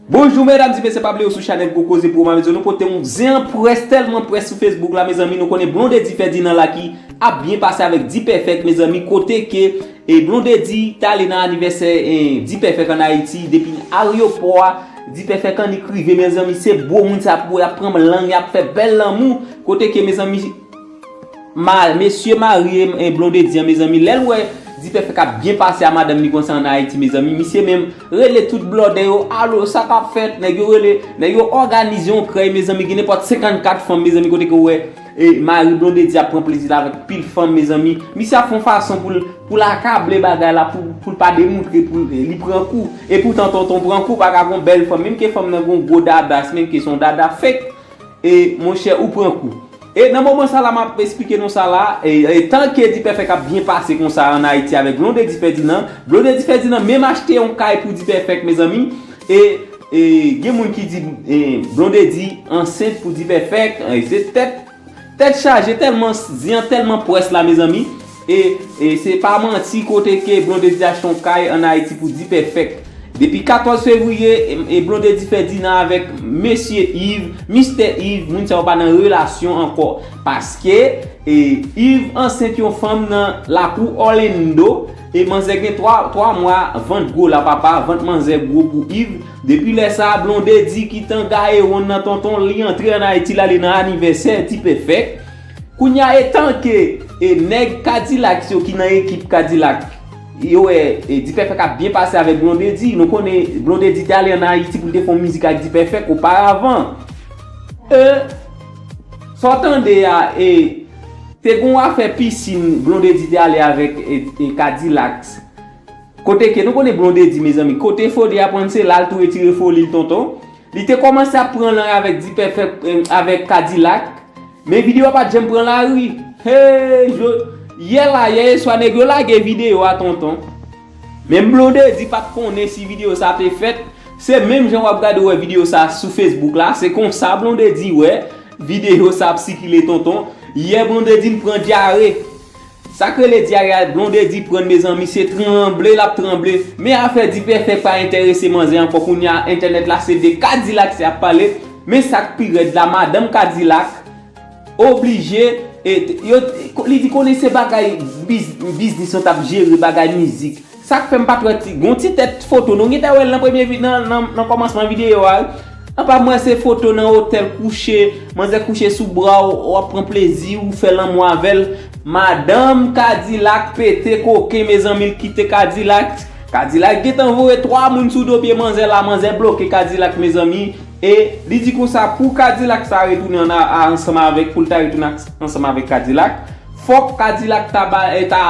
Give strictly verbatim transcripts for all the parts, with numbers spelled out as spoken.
Bonjou medam, ti mesye, pa bliye w sou chanèl Gwo Koze pou w, mezanmi, nou pote yon zen an près, tèlman près sou Facebook la, mezanmi, nou konnen Blondedy Ferdinand la ki ap byen pase avèk D-Perfect, mezanmi, kote ke e Blondedy t ale nan anivèsè e D-Perfect ann Ayiti, depi ayewopò a, D-Perfect annik rive, mezanmi, se gwo moun sa pou y ap pran lang, y ap fè bèl lanmou, kote ke, mezanmi, Ma, mesye mari e, e Blondedy an, mezanmi, lè l wè D-Perfect ap byen pase a madanm li konsa ann Ayiti, mezanmi, misye menm rele tout blòdè yo, alo, sa k ap fèt, nèg yo rele, nèg yo òganize yon krèy, mezanmi, gen nenpòt senkannkat fanm, mezanmi, kote ke w wè e mari Blondedy ap pran plezi l avèk pil fanm, mezanmi. Misye ap fè yon fason pou l, pou l akable bagay la, pou, pou l pa demontre, pou l, li pran kou. E poutan, tonton pran kou, pa ka gon bèl fanm, menm ke fanm nan gon gwo dada, menm ke se yon dada fake, e monchè, ou pran kou. E nan moman sa la, m ap esplike nou sa la, e, e tan ke D-Perfect ap byen pase konsa ann Ayiti avèk Blondedy Ferdinand, Blondedy Ferdinand menm achte yon kay pou D-Perfect, mezanmi, e, e gen moun ki di e Blondedy ansent pou D-Perfect, e se tèt, tèt chaje, tèlman zen an, tèlman près la, mezanmi. E, e se pa manti, kote ke Blondedy achte yon kay ann Ayiti pou D-Perfect. Depi katòz fevriye, e, e Blondedy Ferdinand avèk mesye Yves, mistè Yves, moun sa yo pa nan relasyon ankò. Paske e Yves ansent yon fanm nan lakou Orlando, e manzè gen twa, twa mwa, vant gwo la, papa, vant manzè gwo pou Yves. Depi lè sa, Blondedy ki t an gaye wonn nan tonton, li antre ann Ayiti, l ale nan anivèsè D-Perfect. Kounye a, etan ke e nèg Cadillacs yo ki nan ekip Cadillac, yo wè e D-Perfect ap byen pase avèk Blondedy. Nou konnen Blondedy te ale ann Ayiti pou l te fè yon mizik ak D-Perfect oparavan. E sa w tande a, e te gon afè pisin, Blondedy te ale avèk e, e Cadillacs. Kote ke nou konnen Blondedy, mezanmi, kote foli aprann se la l tou retire foli l, tonton. Li te kòmanse ap pran lang avèk D-Perfect, e, avèk Cadillac. Men videyo a pa t janm pran lari. Hey, jò, yè la, yè yè swa, nèg yo lage videyo a, tonton. Menm Blondedy pa t konnen si videyo sa te fèt. Se menm jan w ap gade, w wè videyo sa sou Facebook la, se konsa Blondedy wè videyo sa ap sikile, tonton. Yè Blondedy pran dyare. Sa k rele dyare a, Blondedy pran l, mezanmi, se tranble l ap tranble. Men afè D-Perfect pa enterese manzè ankò, kounye a entènèt la se de Cadillac se ap pale. Men sa k pi rèd la, madanm Cadillac oblije, e, yo, li di konnen se bagay biz-, biznis yo t ap jere, bagay mizik. Sa k fè m pa t wè ti, gon ti tèt foto, nou gentan wè l nan premye vi-, nan, nan, nan kòmansman videyo a, wi. Anpa m wè se foto nan otèl kouche, manzè kouche sou bra w, w ap pran plezi, ou fè lanmou avè l. Madanm Cadillac pete koken, mezanmi, l kite Cadillac. Cadillac gentan voye twa moun sou do pye manzè la, manzè bloke Cadillac, mezanmi. E li di konsa, pou Cadillac sa retounen ann a, a, ansanm avèk, pou l ta retounen ak, ansanm avèk Cadillac, fòk Cadillac ta ba, e, ta,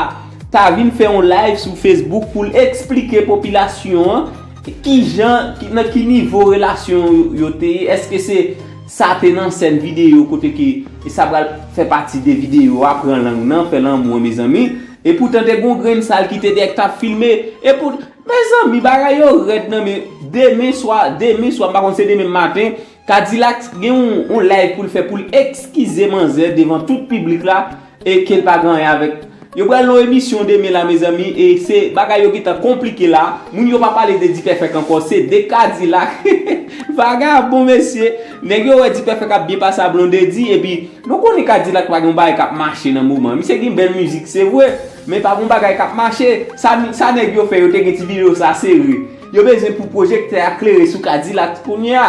ta vin fè yon live sou Facebook pou l eksplike popilasyon an kijan, ki, nan ki nivo relasyon yo, yo te ye. Èske se sa te nan sèn videyo kote ke e sa pral fè pati de videyo a, pran lang nan, fè lanmou an, mezanmi? E poutan te gon grenn sal ki te dèyè k t ap filme. E pou, mezanmi, bagay yo rèd nan men. Demen swa, demen swa, m pa konn se demen maten, Cadillac gen yon, yon live pou l fè pou l eskize manzè devan tout piblik la, e ke l pa gen anyen avèk. Yo pral nan yon emisyon demen la, mezanmi, e se bagay yo gentan konplike la. Moun yo pa pale de D-Perfect ankò, se de Cadillac. Vagabon, mesye. Nèg yo wè D-Perfect ap byen pase a Blondedy, epi nou konnen Cadillac pa gen yon bagay k ap mache nan moman. Misye gen bèl mizik, se vre, men pa gen yon bagay k ap mache. Sa, sa nèg yo fè, yo te gen ti videyo sa sere. Yo bezwen pou pwojektè a klere sou Cadillac kounye a.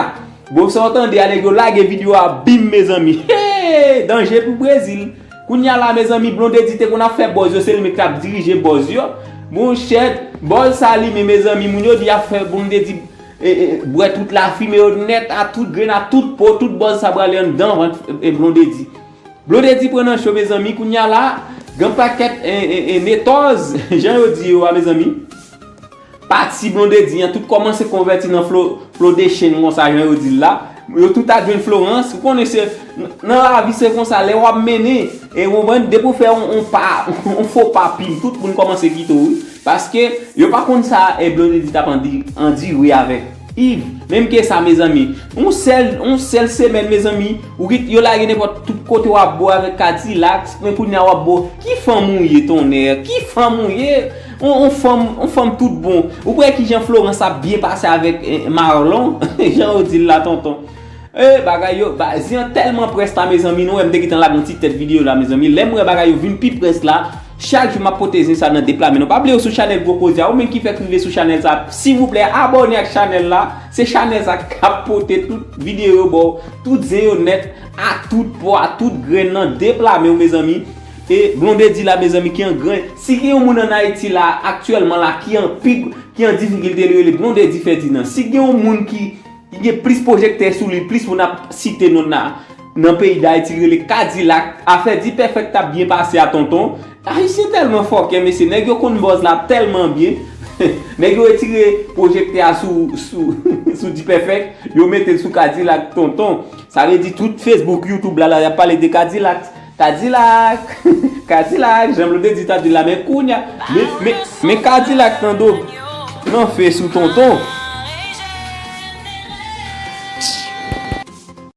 Bon, sa w tande a, nèg yo lage videyo a, bim, mezanmi. Hey! Danje pou Brezil. Kounye a la, mezanmi, Blondedy te konn ap fè buzz yo, se li menm k t ap dirije buzz yo. Monchè, buzz sa li menm, mezanmi, moun yo di y ap fè Blondedy, e, e, bwè tout lafimen yo nèt, a tout grenn, a tout po, tout buzz sa prale anndan vant, e, Blondedy. Blondedy pran nan cho, mezanmi, kounye a la, gen pakèt, e, e, e, netòz, jan yo di yo a, mezanmi. Pati Blondedy an, tout kòmanse konvèti nan Flo, Flodechèn konsa, jan yo di l la. Yo tout al jwenn Florence. Ou konnen se, n-, nan lavi se konsa, lè w ap mennen, e w konprann, depi w fè yon, yon pa, yon fo pa pil, tout moun kòmanse kite w, wi. Paske yo pa konn sa, e Blondedy t ap andi-, andire avèk Yves. Menm ke sa, mezanmi. Yon sèl, yon sèl semèn, mezanmi, ou gen, yo lage nenpòt tout kote w ap bo avèk Cadillac, men kounye a w ap bo. Ki fanm ou ye, tonnè? Ki fanm ou ye? On, on fanm, on fanm tout bon. Ou kwè ki jan Florence ap byen pase avèk eh, Marlon? Jan yo di l la, tonton. E bagay yo, ba, zen an tèlman près la, mezanmi, nou wè m te gentan lage yon ti tèt videyo la, mezanmi. Lè m wè bagay yo vin pi près la, chak jou m ap pote zen sa nan de pla men nou. Pa bliye w sou chanèl Gwo Koze a, ou menm ki fèk rive sou chanèl sa, silvouplè, abòne ak chanèl la. Se chanèl sa k ap pote tout videyo yo ba w, tout zen yo nèt, a tout pò, a tout grenn nan de pla men w, mezanmi. E Blondedy la, mezanmi, ki an grenn. Si gen yon moun ann Ayiti la, aktyèlman la, ki an pi, ki an difikilte, li rele Blondedy Ferdinand. Si gen yon moun ki, ki gen plis pwojektè sou li, plis moun ap site non nan, nan peyi Dayiti, li rele Kadilak. Afè Dipèfèk t ap byen pase a, tonton. Ayisyen tèlman fòkè, mesye. Nèg yo konn buzz la tèlman byen. Nèg yo retire pwojektè a sou, sou, sou Dipèfèk, yo mete l sou Kadilak, tonton. Sa vle di tout Facebook, YouTube la, la, y ap pale de Kadilak. Kadilak! Kadilak! Jan Blondedy t ap di la, men kounya, men, men, men Kadilak nan do, nan fes ou, tonton.